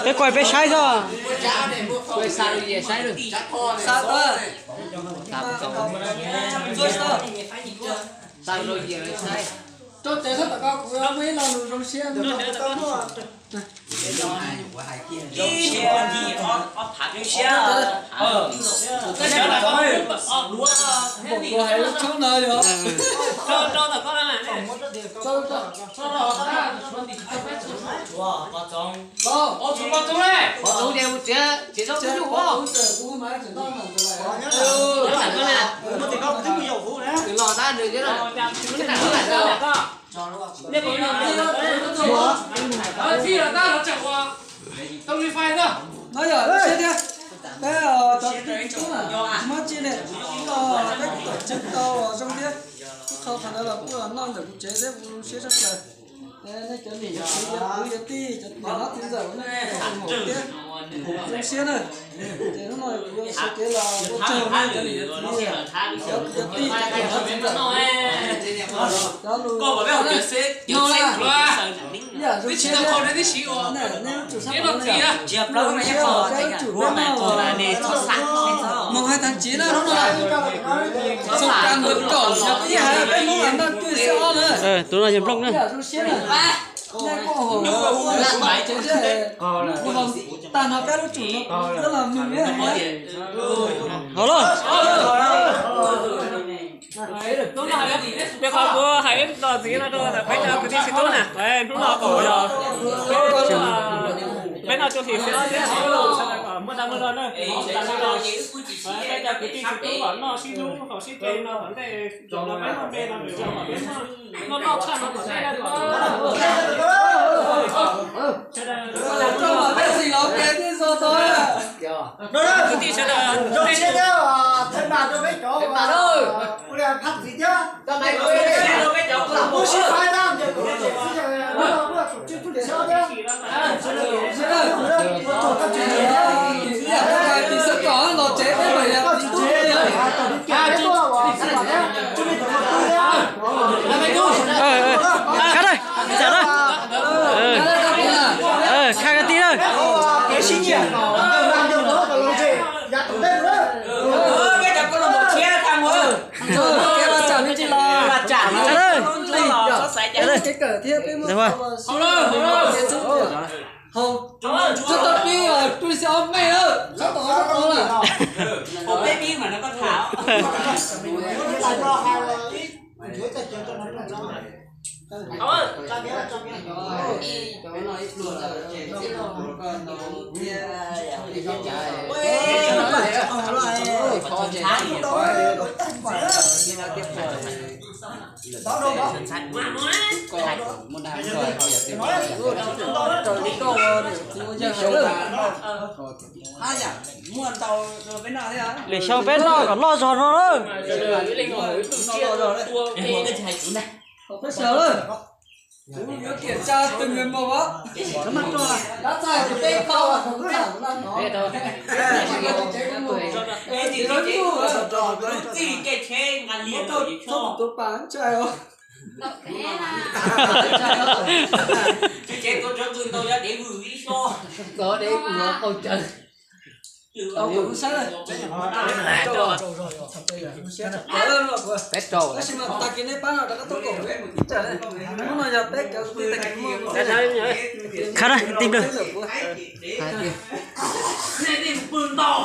Peb kuaj peb saib xwb. Kuaj xa rau Yias saib lawm. Xa rau Yias saib. Rau tes thab tom ko kuv muaj ib lo lus zoo siab. Kuv hais lub tshoob no yog Pov Txoov ces mus txiav txiav zaub nyuj os. Los tab nws thiab na. No yog siab thiab. Peb cov tub na, tsis muaj tsi ne, peb kuj tawm tswv tau zoo thiab. Ib qho qhov ntawd los kuj los noj ntawm kuv tsev thiab, kuv zoo siab tshaj plaws. Nej cov niam cov txiv, cov kwv cov tij, cov niam hlob txiv ntxawm, nej kuj tau hwm thiab, zoo siab na. Ces hnub no kuv yuav sawv kev los ua tsaug nej cov niam cov txiv, cov kwv cov tij, cov niam hlob txiv ntxawm, cov lus no na. Ib yam zoo siab thiab. Nej lub tsum sab tod zoo siab, zoo siab os, peb lub tsum peb noj moos hais tag tsiv na hnub no. Xoo kas nkaum yog peb noj cuj xib ob na. Tus no yog nplooj na. Zoo siab na. Nej kuj hauv tsev thiab, kuv hauv tag no peb lub tsum no kuv los mloog thiab. Hauv los. Rau qhov kuv hais ib lo ntxiv no rau peb cov kwv tij txiv tub na, hnub no kuj yog peb noj cuj hlis xwb, muaj dag muaj zog na, peb cov kwv tij txiv tub kom noj sib hlub kom sib ce no tom ntej, zaum no peb muaj npe no, peb noj noj tshaj no tom ntej na. Kwv tij sawv daws, Khaj na, khaj kwv tij na. Tub tau pib tub xib ob mej lawm, txhob tau txhob tau lawm. Lwm xyoo peb noj kom loj zog no na. Peb sawv lawm. Kuv yuav kiểm tra từng người một á. Dab tsi kuv teb koj, kuv teb kuv laj no. Txij kev tsheb nqa lias txhob tus tuav pas ntshai os. Peb rau. Tab sis mas tag kis nej pab no rov qab tuaj koom, hnub no yog peb cov kwv tij tag kis muaj. Khaj na, tij nplawg.